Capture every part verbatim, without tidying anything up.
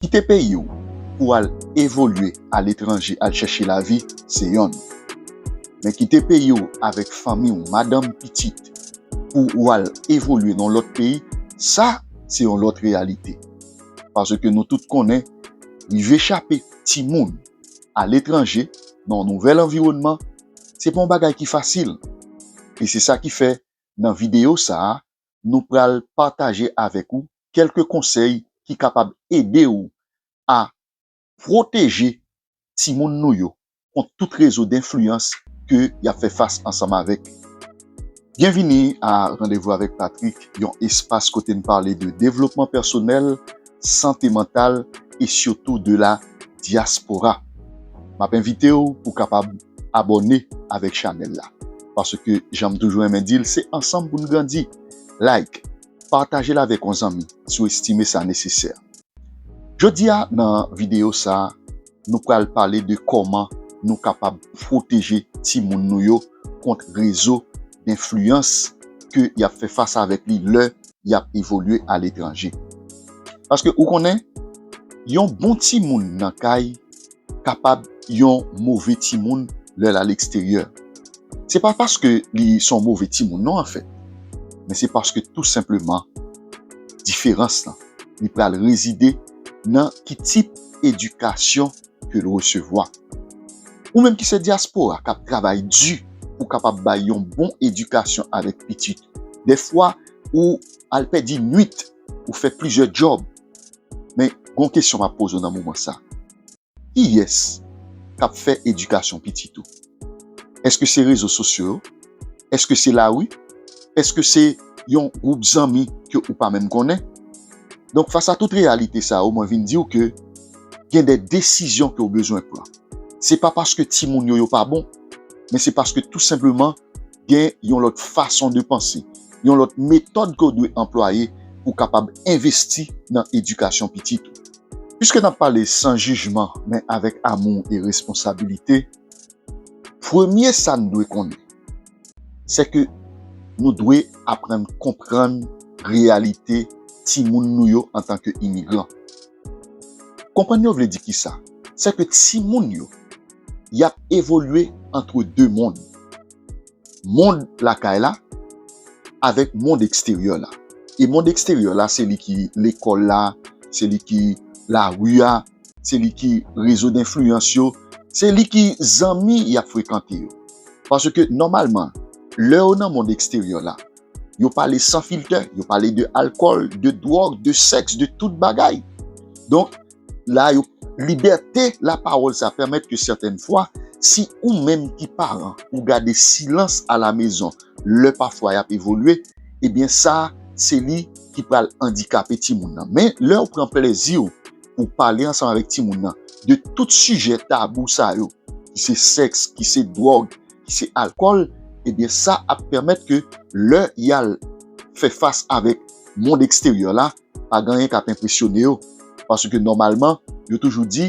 Kite peyi w pou w al evolye aletranje, al chèche lavi, se yonn. Men kite peyi w avèk fanmi w, madanm, pitit, pou w al evolye nan lòt peyi, sa, se yon lòt reyalite. Paske nou tout konnen, rive chape timoun aletranje, nan yon nouvèl anviwònman, se pa yon bagay ki fasil. E se sa ki fè, nan videyo sa a, nou pral pataje avèk ou kèlke konsèy ki kapab ede w a pwoteje timoun nou yo kont tout rezo denfliyans ke y ap fè fas ansanm avèk. Byenvini a Randevou avèk Patrick, yon espas kote n pale de devlopman pèsonèl, sante mantal e sitou de la dyaspora. M ap envite w pou w kapab abòne avèk chanèl la. Paske, jan m toujou renmen di l, se ansanm pou n grandi. Like, pataje l avèk yon zanmi si w estime sa nesesè. Jodi a, nan videyo sa a, nou pral pale de kòman nou kapab pwoteje timoun nou yo kont rezo denfliyans ke y ap fè fas avèk li lè y ap evolye aletranje. Paske ou konnen, yon bon timoun nan kay kapab yon move timoun lè l al eksteryè. Se pa paske li se yon move timoun non, anfèt, men se paske tou senpleman diferans lan, li pral rezide nan ki tip edikasyon ke l resevwa. Ou menm ki se dyaspora k ap travay di pou w kapab bay yon bon edikasyon avèk pitit, dèfwa ou al pèdi nwit, ou fè plizyè djòb. Men, gon kesyon m ap poze w nan moman sa. Kiyès k ap fè edikasyon pitit ou? Èske se rezo sosyo yo? Èske se lari? Èske se yon gwoup zanmi ke ou pa menm konnen? Donk, fas a tout reyalite sa yo, mwen vin di w ke gen de desizyon ke w bezwen pran. Se pa paske timoun yo, yo pa bon, men se paske tou senpleman, gen yon lòt fason de panse, yon lòt metòd ke w dwe anplwaye pou w kapab envesti nan edikasyon pitit ou. Piske n ap pale san jijman, men avèk amou e responsabilite, premye sa n dwe konnen, se ke nou dwe aprann konprann reyalite timoun nou yo antanke imigran. Konprann yo vle di kisa? Se ke timoun yo, y ap evolye antre de mond. Mond lakay la avèk mond eksteryè la. E mond eksteryè la, se li ki lekòl la, se li ki lari a, se li ki rezo denfliyans yo, se li ki zanmi y ap frekante yo. Paske nòmalman, lè yo nan mond eksteryè la, yo pale san filtè, yo pale de alkòl, de dwòg, de sèks, de tout bagay. Donk, la yo, libète lapawòl sa pèmèt ke sètèn fwa, si ou menm ki paran, ou gade silans alamezon, lè pafwa y ap evolye, ebyen sa, se li ki pral andikape timoun nan. Men, lè w pran plèzi w pou w pale ansanm avèk timoun nan de tout sijè tabou sa yo, ki se sèks, ki se dwòg, ki se alkòl, ebyen sa ap pèmèt ke lè y al fè fas avèk mond eksteryè la, pa gen anyen k ap enpresyone yo. Paske nòmalman, yo toujou di,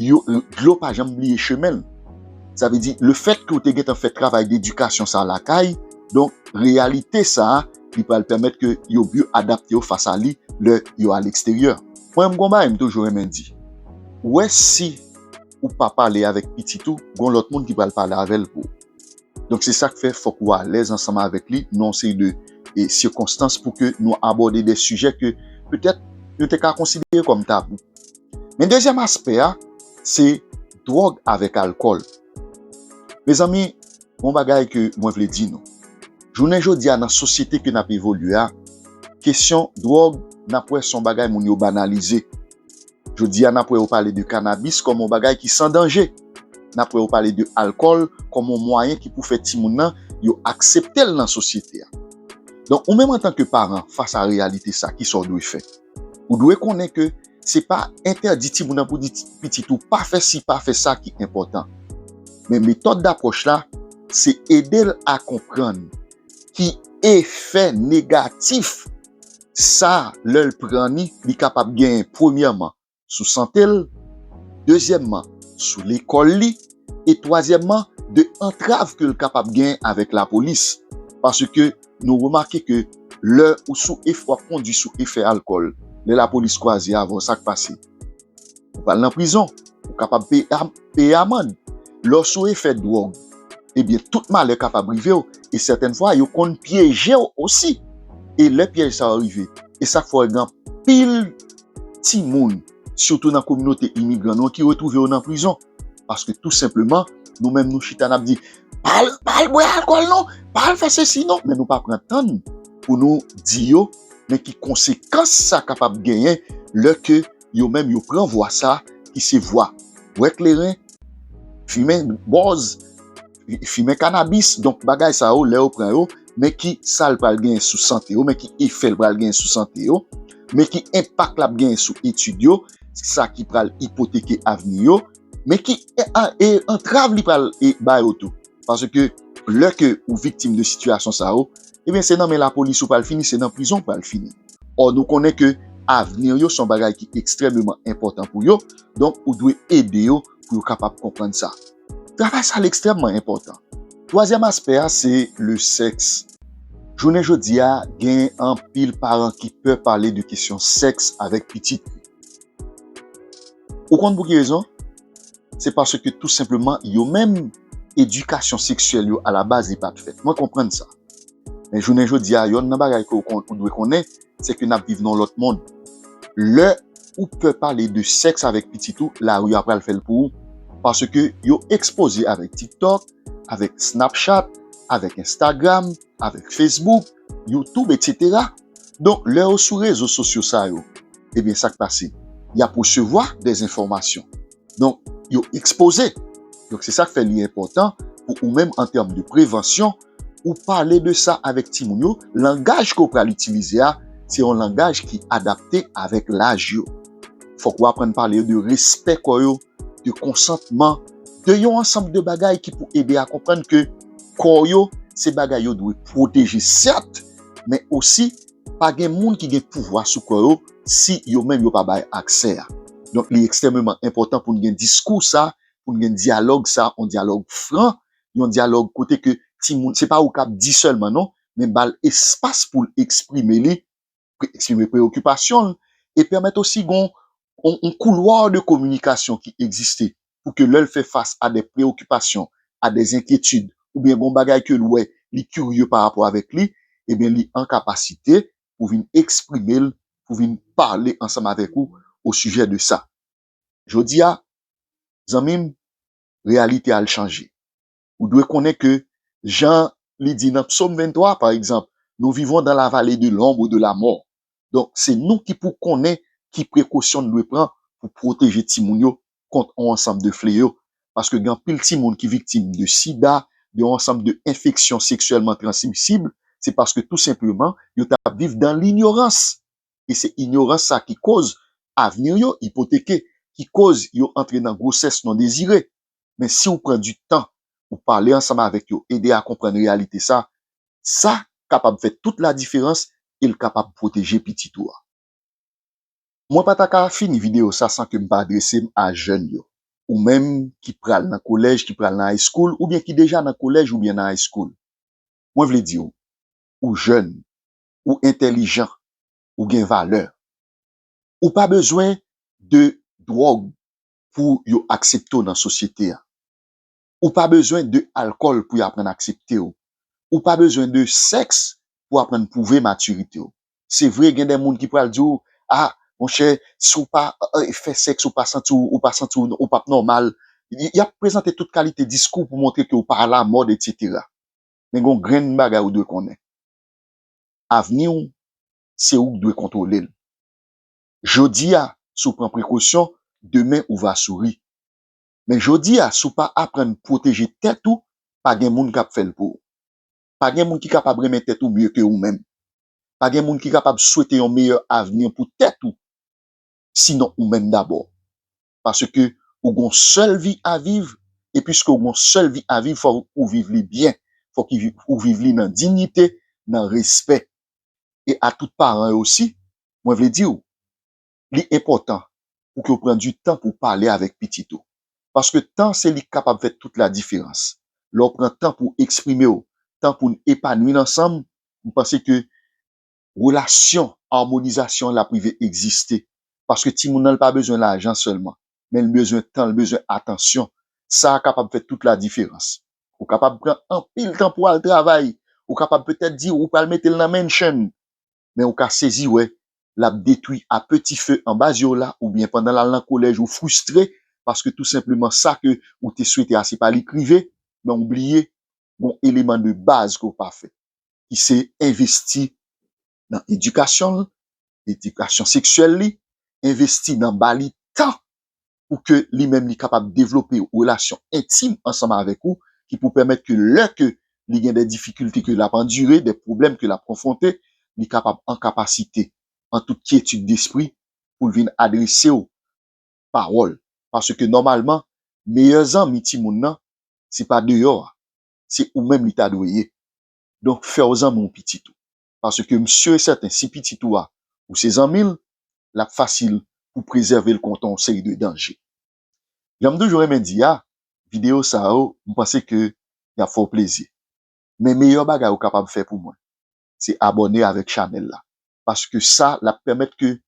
yo, dlo pa janm bliye chemen l. Sa vle di, lefètke w te gentan fè travay dedikasyon sa a lakay, donk, reyalite sa a, li pral pèmèt ke yo byen adapte yo fas a li lè yo al eksteryè. Mwen, m gon bagay m toujou renmen di. Ou wè, si ou pa pale avèk pitit ou, gon lòt moun ki pral pale avè l pou ou. Donk, se sa k fè fòk ou alèz ansanm avèk li nan yon seri de, e, sikonstans pou ke nou abòde de sijè ke petèt nou te ka konsidere kòm tabou. Men dezyèm aspè a, se dwòg avèk alkòl. Mezanmi, yon bagay ke mwen vle di nou. Jounen jodi a, nan sosyete ke n ap evolye a, kesyon dwòg, n ap wè se yon bagay moun yo banalize. Jodi a, n ap wè yo pale de kanabis kòm yon bagay ki san danje. N ap wè yo pale de alkòl kòm yon mwayen ki pou fè timoun nan, yo aksepte l nan sosyete a. Donk, ou menm antanke paran, fas a reyalite sa, kisa w dwe fè? Ou dwe konnen ke se pa entèdi timoun nan pou di ti-, pitit ou pa fè si, pa fè sa ki enpòtan. Men metòd dapwòch la, se ede l a konprann ki efè negatif sa, lè l pran li, li kapab genyen, premyèman, sou sante l, dezyèmman, sou lekòl li, e twazyèmman, de antrav ke l kapab genyen avèk lapolis. Paske nou remake ke lè ou sou efè, w ap kondui sou efè alkòl, lè lapolis kwaze avè w, sa k pase? Ou pral nan prizon. Ou kapab peye, am- peye amann. Lè w sou efè dwòg, ebyen, tout malè kapab rive w. E sètèn fwa, yo konn pyeje w osi. E lè pyèj sa yo rive, e sa k fè w gen anpil timoun, sitou nan kominote imigran nou, ki retwouve yo nan prizon. Paske tou senpleman, nou menm nou chita n ap di, pa al, pa al bwè alkòl non, pa al fè sesi non, men nou pa pran tan n pou nou di yo, men ki konsekans sa kapab genyen lè ke yo menm yo pran vwa sa ki se vwa bwè kleren, fimen bòz, fimen kanabis. Donk, bagay sa yo, lè yo pran yo, men ki sa l pral genyen sou sante yo, men ki efè l pral genyen sou sante yo, men ki enpak l ap genyen sou etid yo, sa ki pral ipoteke avni yo, men ki e, a- e antrav li pral e, ba yo tou. Paske lè ke ou viktim de sitiyasyon sa yo, ebyen, se nan men lapolis ou pral fini, se nan prizon ou pral fini. Ò, nou konnen ke avni yo se yon bagay ki ekstrèmeman enpòtan pou yo, donk ou dwe ede yo pou yo kapab konprann sa. Travay sa l ekstrèmman enpòtan. Twazyèm aspè a, se le sèks. Jounen jodi a, gen anpil paran ki pè pale de kesyon sèks avèk pitit. Ou konn pou ki rezon? Se paske tou senpleman, yo menm, edikasyon seksyèl yo alabaz li pa t fèt. Mwen konprann sa. Men jounen jodi a, yonn nan bagay ke ou, kon- ou dwe konnen, se ke n ap viv nan lòt mond. Lè ou pè pale de sèks avèk pitit ou, lari a pral fè l pou ou. Paske yo ekspoze avèk TikTok, avèk Snapchat, avèk Instagram, avèk Facebook, YouTube, etsetera. Donk, lè yo sou rezo sosyo sa yo, ebyen, sa k pase? Y ap resevwa dezenfòmasyon. Donk, yo ekspoze. Donk, se sa k fè li enpòtan pou ou menm, an tèm de prevansyon, ou pale de sa avèk timoun yo. Langaj ke w pral itilize a, se yon langaj ki adapte avèk laj yo. Fòk ou aprann pale yo de respè kò yo, de konsantman, de yon ansanm de bagay ki pou ede a konprann ke kò yo se bagay yo dwe pwoteje, sèt, men osi pa gen moun ki gen pouvwa sou kò yo si yo menm yo pa bay aksè a. Donk, li ekstrèmeman enpòtan pou n gen diskou sa, pou n gen dyalòg sa, yon dyalòg fran, yon dyalòg kote ke timoun, se pa ou k ap di sèlman non, men ba l espas pou l eksprime li, pre- eksprime preyokipasyon l, e pèmèt osi gon yon, yon koulwa de kominikasyon ki egziste pou ke lè l fè fas a de preyokipasyon, a de enkyetid, oubyen gon bagay ke l wè, li kirye pa rapò avèk li, ebyen, li an kapasite pou vin eksprime l, pou vin pale ansanm avèk ou o sijè de sa. Jodi a, zanmi m, reyalite a l chanje. Ou dwe konnen ke, jan li di nan Psaume vingt-trois, pa egzanp, nous vivons dans la vallée de l'ombre de la mort. Donk, se nou ki pou konnen ki prekosyon n dwe pran pou pwoteje timoun yo kont yon ansanm de fleyo. Paske gen anpil timoun ki viktim de sida, de yon ansanm de enfeksyon seksyèlman transmisib, se paske tou senpleman, yo t ap viv dan linyorans. E se inyorans sa ki koz avni yo ipoteke, ki koz yo antre nan gwosès non dezire. Men si w pran di tan, ou pale ansanm avèk yo, ede a konprann reyalite sa, sa kapab fè tout ladiferans e l kapab pwoteje pitit ou a. Mwen pa ta ka fini videyo sa san ke m pa adrese m a jèn yo. Ou menm ki pral nan kolèj, ki pral nan high school, oubyen ki deja nan kolèj oubyen nan high school. Mwen vle di w, ou jèn, ou entèlijan, ou gen valè. Ou pa bezwen de dwòg pou yo aksepte w nan sosyete a. Ou pa bezwen de alkòl pou y aprann aksepte w. Ou pa bezwen de sèks pou aprann pwouve matirite w. Se vre, gen de moun ki pral di w, a, monchè, si w pa eh, fè sèks, ou pa santi w, ou pa santi w, ou p ap nòmal. Y, y ap prezante tout kalite diskou pou montre ke w pa alamòd, etsetera. Men gon grenn bagay ou dwe konnen. Avni w, se ou k dwe kontwole l. Jodi a, si w pran prekosyon, demen ou va souri. Men jodi a, si w pa aprann pwoteje tèt ou, pa gen moun k ap fè l pou ou. Pa gen moun ki kapab renmen tèt ou mye ke ou menm. Pa gen moun ki kapab swete yon meyè avni pou tèt ou, sinon ou menm dabò. Paske ou gon sèl vi a viv, e piske ou gon sèl vi a viv, fòk ou viv li byen. Fòk ou viv li nan diyite, nan respè. E a tout paran yo osi, mwen vle di w, li enpòtan pou ke w pran di tan pou w pale avèk pitit ou. Paske tan se li k kapab fè tout ladiferans. Lè w pran tan pou w eksprime w, tan pou n epanwi ansanm, m panse ke relasyon, amonizasyon an l ap rive egziste. Paske timoun nan, li pa bezwen lajan sèlman, men li bezwen tan, li bezwen atansyon. Sa a kapab fè tout la diferans. Ou kapab pran anpil tan pou al travay. Ou kapab petèt di ou pral mete l nan mansion, men ou ka sezi wè l ap detwi a peti fe anba zye w la, oubyen pandan l al nan kolèj ou fristre, paske tou senpleman sa ke ou te swete a se pa li k rive, men ou bliye gon eleman de baz ke w pa fè, ki se envesti nan edikasyon l, edikasyon seksyèl li, envesti nan ba li tan pou ke li menm li kapab devlope relasyon entim ansanm avèk ou, ki pou pèmèt ke lè ke li gen de difikilte ke l ap andire, de pwoblèm ke l ap konfwonte, li kapab an kapasite, an tout kyetid despri, pou l vin adrese w pawòl. Paske nòmalman, meyè zanmi timoun nan, se pa deyò a, se ou menm li ta dwe ye. Donk, fè w zanmi w pitit ou. Paske m si e sèten, si pitit ou a, ou se zanmi l, l ap fasil pou prezève l kont yon seri de danje. Jan m toujou renmen di a, videyo sa yo, m panse ke y ap fè w plezi. Men meyè bagay ou kapab fè pou mwen, se abòne avèk chanèl la. Paske sa, l ap pèmèt ke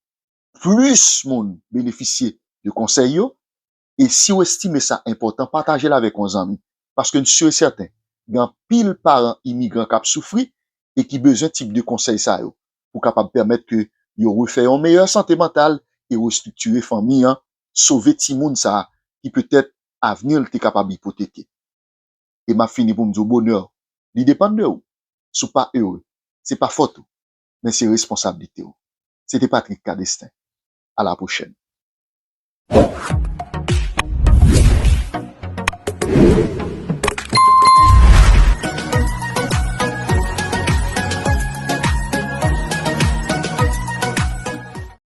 plis moun benefisye de konsèy yo. E si w estime sa enpòtan, pataje l avèk yon zanmi. Paske m si e sèten, gen anpil paran imigran k ap soufri e ki bezwen tip de konsèy sa yo pou kapab pèmèt ke yo refè yon meyè sante mantal e restriktire fanmi an, sove timoun sa a ki petèt avni l te kapab ipoteke. E m ap fini pou m di w bonè, li depann de ou. Si w pa ere, se pa fòt ou, men se responsablite w. Se te Patrick Cadestin. A la pwochèn.